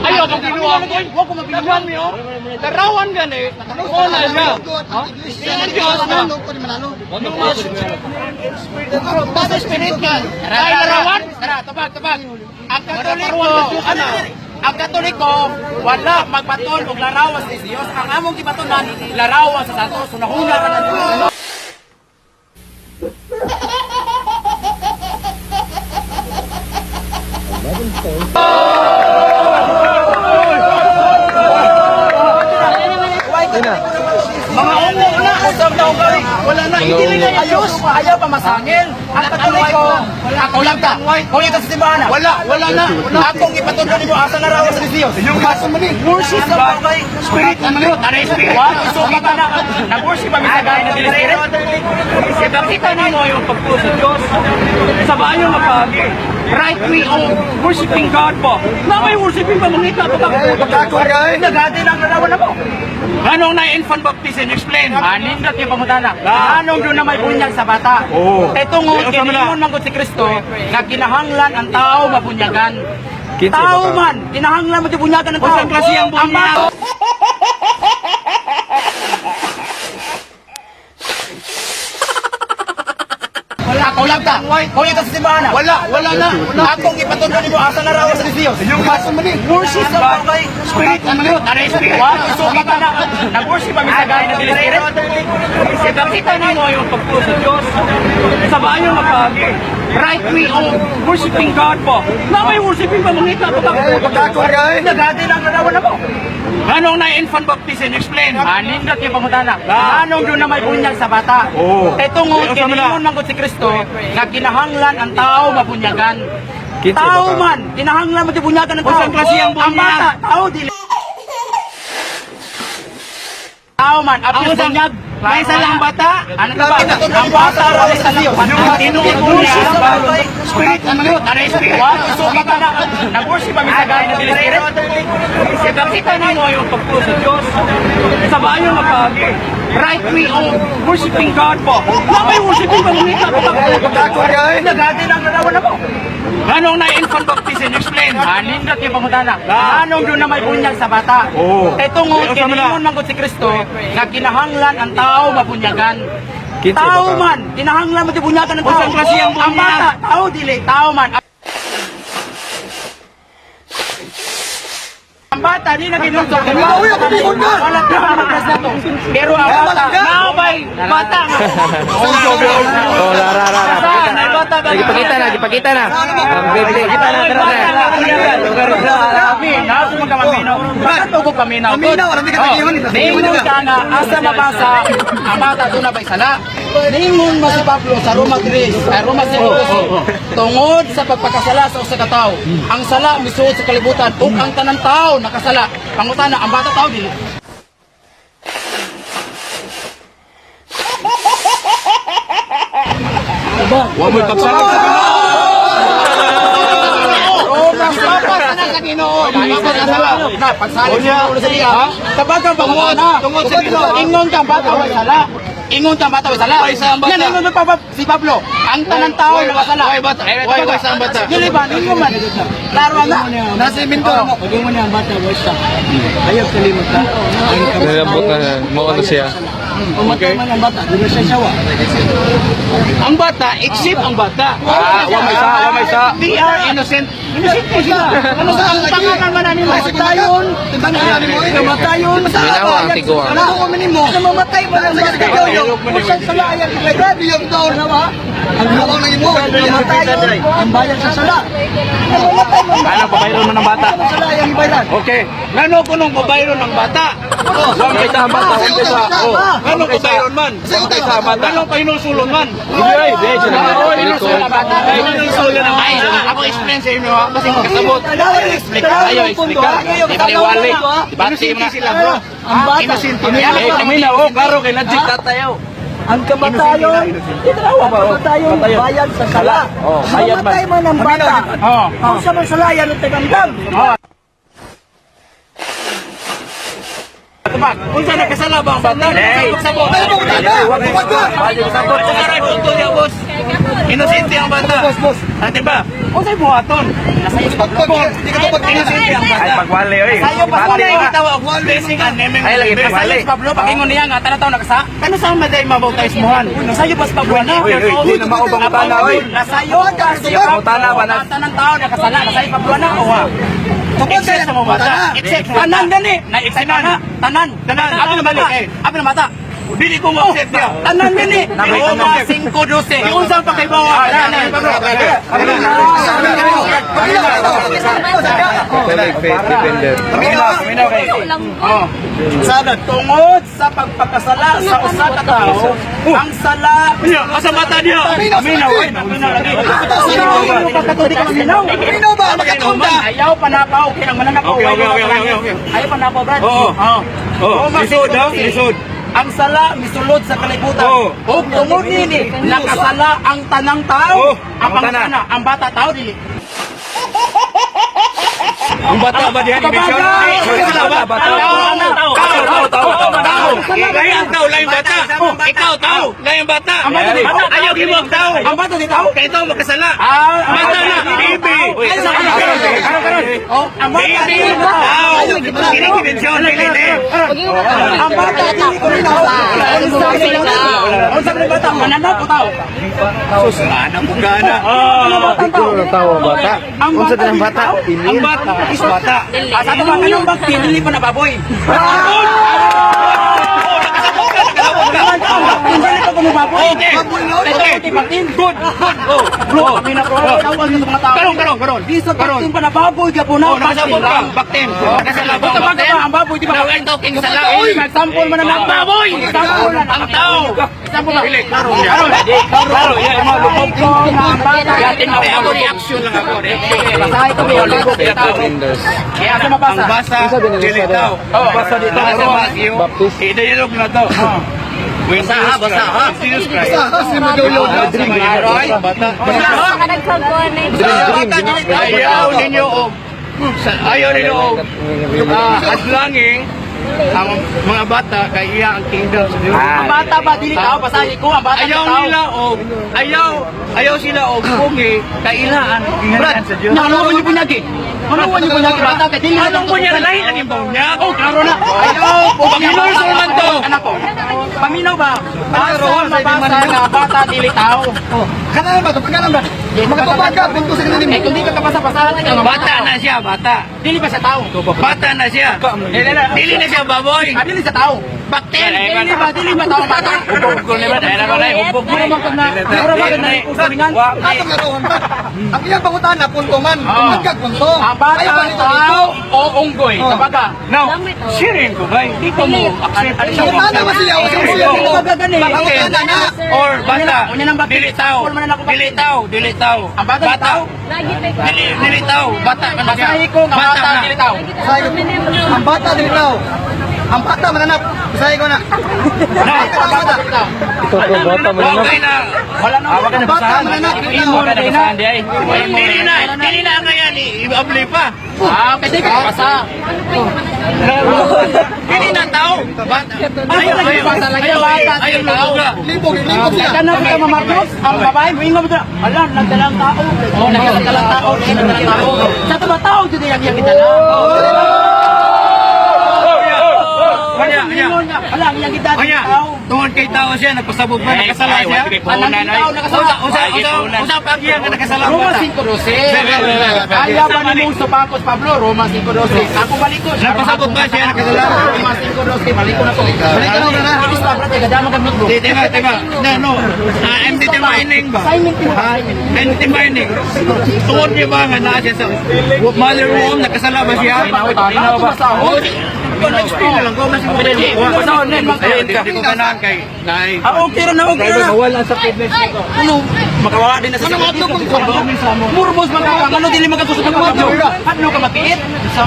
Ayaw pag binuang ko. Wa ko mabinuang mi oh. Larawan gani. Mo na siya. Ang Diyos na. You must Basta spirit ka. Ay larawan. Tara, tabag, tabag. Ang Katoliko, ano? Ang Katoliko, wala magbatol og larawan sa Diyos. Ang among gibatonan, larawan sa santos. Hunahuna ka na. Mga ungo na, usap na ugali. Wala na, hindi na ayos. Ayaw pa masangil. Ang Katoliko, ako lang ta. Kung ito sa simbahan na. Wala, wala na. Akong ipatuloy nimo asa na raw sa Diyos. Yung kaso man ni. Worship sa spirit and truth. Ano yung spirit? So kita na nag-worship kami sa gaya ng spirit. Kita nimo yung pagtuo sa Diyos sa bayo nga paagi. Right way of worshiping God po. Na may worshiping pa mangita pa ka. Nagati lang larawan na mo. Anong na infant baptism? Explain. Anindot yung pangutana. Anong doon na may bunyag sa bata? Oo. Kay tungod Eh, unsa man na? kiningon man gud si Kristo nga kinahanglan ang tao mabunyagan. Kinsa Tao ba ka? man, kinahanglan mo bunyagan ng tao. Unsang klase ang bunyag? Ang bata. Wala, ako lang ta. Kung ito sa simbahan na. Wala, wala na. Akong ipatuloy nimo asa na raw sa Diyos. Yung kaso man ni. Worship sa spirit and truth. Ano yung spirit? So kita na nag-worship kami sa gaya ng spirit. Kita nimo yung pagtuo sa Diyos sa bayo nga paagi. Right way of worshiping God po. Na may worshiping pa mangita pa ka. Nagati lang larawan na mo. Anong na infant baptism? Explain. Anindot yung pangutana. Anong doon na may bunyag sa bata? Oo. Kay tungod Eh, unsa man na? kiningon man gud si Kristo nga kinahanglan ang tao mabunyagan. Kinsa ba Tao ka? man, kinahanglan mo bunyagan ng tao. Unsang klase ang Ang bunyag? bata, tao dili. Tao man, apis bunyag. May isa lang bata? Ano ba? Ang bata raw sa Diyos. Tinuod niya. Spirit and truth. Ano yung spirit? So kita na nag-worship kami sa gaya ng spirit. Kita nimo yung pagtuo sa Diyos sa bayo nga paagi. Right way of worshiping God po. Na may worshiping pa mangita pa ka. Nagati lang larawan na mo. Anong na infant baptism? Explain. Anindot yung pangutana. Anong doon na may bunyag sa bata? Oo. Kay tungod Eh, unsa man na? kiningon man gud si Kristo nga kinahanglan ang tao mabunyagan. Kinsa ba Tao ka? man, kinahanglan mo bunyagan ng tao. Unsang klase ang Ang bunyag? bata, tao dili, tao man. Ang bata di na ginuntok. Wala pa na to. Pero ang bata, naabay bata nga. Oh, ra ra ra ra. Saan? Ay, bata ba? Gipakita na, gipakita na. Ang bibli. Kita na, tara na. Minaw, magkamaminaw. Bakit mo paminaw? Paminaw, alam ni katagiwan, eh. Ningon ka nga, asa mabasa, ang bata doon na ba'y sala? Ningon man si Pablo sa Roma 3, ay Roma 5, tungod sa pagpakasala sa usa ka tawo, ang sala misuod sa kalibutan ug ang tanan tao nakasala. Pangutana, ang bata tao dili. Wa mo'y pagsalag sa Papas na sa Ginoo. Papas na sa na pagsalig sa ulo sa iya. Tabagang pangutana. Tungod sa Ginoo. Ingon ka bata way sala. Ingon ka bata way sala. Way sa ang bata. Yan ingon pa si Pablo. Ang tanan tao Way, nakasala. way bata. Way, way sa ang bata. Dili ba ingon man. Klaro na. Nasa Mindoro mo. Pag mo na ang bata, wala. Ayaw kalimot ka. Nalambot na mo ano siya. Umatay man ang bata, di ba siya sawa? Ang bata, except ang bata. Ah, wa may sa, wa may sa. They are innocent. Innocent po sila. Ano sa ang pangalan man namin mo? Kamatayon, kamatayon, Minaw ang tiguang. Ano ko minimo? Namamatay man ang bata. Usang sala ayan ibayran. Yung taon. Ano Ang lumaw ng imo. Kamatayon, ang bayad sa sala. Namamatay man Ano, pabayron man ang bata. ang sala ayan ibayran. Okay. Ngano ko nung pabayron ang bata? Wa may sa ang bata, wa may sa. Oh. Ngano pabayron man? Wa may sa ang bata. Ngano pahinusulon man? Hindi, hindi. Katoliko. Pahinusulon ang Ay, ako explain sa inyo ha. Kasi kasabot. Explain. Ayaw, explain. Di baliwali. Di ba Innocent sila, bro. Ang bata, Eh, kami na, oh, klaro kay Najib tatayo. ang kamatayon, ang kamatayon, bayad sa sala. Oh, bayad man. Mamatay man ang bata. Oh. Kung sa man sala, yan ang tagamdam. Tubag. Unsa nagkasala ba ang bata? Sabot. Ay, pangutana. Tungod ba? Aray, punto niya, boss. Inosente ang bata. Boss, boss. Ate ba? Unsay buhaton? Nasayo si Pablo. Di ka tupag Innocent ang bata. Ay pagwali oy. Sayo pa Bati wala ba? gitawa og blessing and naming. Ay, lagi Nasayo pagwali. si Pablo pakingon niya nga tanan tawo nakasa. Kano sa maday mabautais mohan? Nasayo pa si Pablo na. Uy, uy, di na maubang utana, oy. Nasayo pa si Utana ba na? Ang tanang tao nakasala, nasayo Pablo na o ha. Tupag Except sa mga bata. Except tanan gani. Na except na tanan. Tanan. Abi na balik. Abi na mata. Dili ko mo-accept niya. Tanan gani. Roma 5:12. Unsa pa kay bawa? Tanan. Catholic Faith Defender. Paminaw kay. Oh. Tungod sa pagpakasala sa usa ka tawo, ang sala Niya, asa mata niya. Paminaw, oy, paminaw lagi. Pagkatudi ka paminaw. Paminaw ba? Magkatuon ka? Ayaw panapaw, kinang mananapaw. Okay. Ayaw panapaw, Brad. Oo. Oo. Oh, lisod, ha? Lisod. Ang sala misulod sa kalibutan. Oo. Ug tungod nini nakasala ang tanang tao. Oo. Ang Ang tanan. pangutana, ang bata tao dili. Ang bata ba diyan? Kabagay! Bata ba? Tao, Tao, tao, tao, tao, tao. Lahi ang tao, lahi ang bata. Ikaw, tao, lahi ang bata. Ang bata di tao. Ayaw gimo ang tao. Ang bata di tao. Kay ikaw makasala. Ah, ang Bata na, di baby. tao. Ay, karon, karon. Oh, ang bata Baby, di tao. tao. Kini dimensyon, dili ni. Ang bata dili ko rin tao. Unsa man bata mananap o tao? Ano mo gana? Ikaw na tao ang bata. Ang Unsa bata din ang dili bata? tao. Ang bata is bata. Asa to ba kanang bakti dili pa na baboy. Dili pa kuno baboy. Okay. Okay, baktin. Good, good. Oh, Bro, kami na bro. Tawag sa mga tao. Karon, karon, karon. Di sa baktin pa na baboy ka po na. Oh, nakasabot ka. Baktin. Nakasala ba? Basta ba ang baboy di ba? Now, ang talking sala. Uy, example man na Ang baboy! Example na Ang tao! Example na. Klaro, klaro. Yan, mga lubog. Yatin na Ay, ako reaction lang ako. Reaction. Basahin ko ba lubog Reaction. tao. Kaya sa mabasa. Ang basa, Unsa din ang dili basa tao. Basa dito. Basa Matthew. Baptist. Idayalog na to. Basaha, basaha. Jesus Christ. Bata. Ayaw ninyo og ayaw ninyo og hadlangi ang mga bata kay iya ang kingdom sa Dios. Ang bata ba dili tao basahin ko ang bata Ayaw dili tao. nila og ayaw ayaw sila og pungi kay ila ang ginganyan sa Dios. Nya ano man yung bunyagi? Ano man yung bunyagi bata kay dili Anong bunyag lahi lang yung bunyag? Oh, klaro na. Ayaw, Panginoon man to. Anak ko. Paminaw ba? Asa mabasa nga bata dili tao. Kanan ba ito? Pagkanan ba? Makatupag ka, punto sa kanan Eh mo. kung di ka kapasa-pasahan ka Bata na siya, bata. Dili pa siya tao. Bata na siya. Dili na siya baboy. Ah, dili sa tao. Baktin. Dili ba tao bata? Mura man kag na, mura man kag na usaringan. Atong laruan ba? Ang iyang pangutana, punto man. Tupag ka, punto. Ang bata Ayaw ba nito dito? tao o unggoy. Kabaga. Now, sharing ko ba? Hindi ko mo accept. Pangutana ba siya? O siya siya Dili ba gani? Pangutana na. Or bata. Unya nang bakit? Dili tao. Man na ako bakit? Dili tao, dili tao. Ang bata dili tao. Dili dili tao, bata man siya. Basahin ko nga bata na. dili tao. Basahin ko. Ang bata dili tao. Ang bata mananap. Basahin ko na. Now, Ang bata. Ito ko bata man na. okay na. Wala na. Ang bata mananap. Dili tao. Dili na ngayon i-abli pa. Ah, kasi ka basa. Dili na tao. Bata. Ayaw, ayaw, basa lagi Ayaw, bata ayaw, dili tao. lugar. Libog, libog siya. Kaya na kita mamarcos, ang babae moingon mo dira. Ala, nagdalang tao. Oh, nagdalang tao, nagdalang tao. Sa tama tao jud yang iyang gidala. Kanya, kanya. Ingon niya, ala ang iyang gidala Kanya, tao. tungod kay tao siya, nagpasabog ba, nakasala siya? Anang tao nakasala. Unsa, unsa, unsa pa ang iya nga nakasala ang Roma bata? 5:12. Kaya ba nimong supakos Pablo Roma 5:12. Ako balikon. Napasabot ba siya nakasala? Roma 5:12 balikon ako. Balik ka na, na. Inis pa brad, kadama kag notebook. Di, teka, teka. No, no. Ah, MDT mining ba? Assignment mo. Ha? MDT mining. Tungod niya ba nga naa siya sa mother womb, nakasala ba siya? Linaw ba? Oh, explain na lang ko. Mas Hindi ko ganahan kay Nay. Ah, okay ra na, okay ra. Mawala sa fitness nito. Ano, makawala din na sa sakit. Murmos man ka, ano dili magkakusog ka. Ano ka mapiit? Sa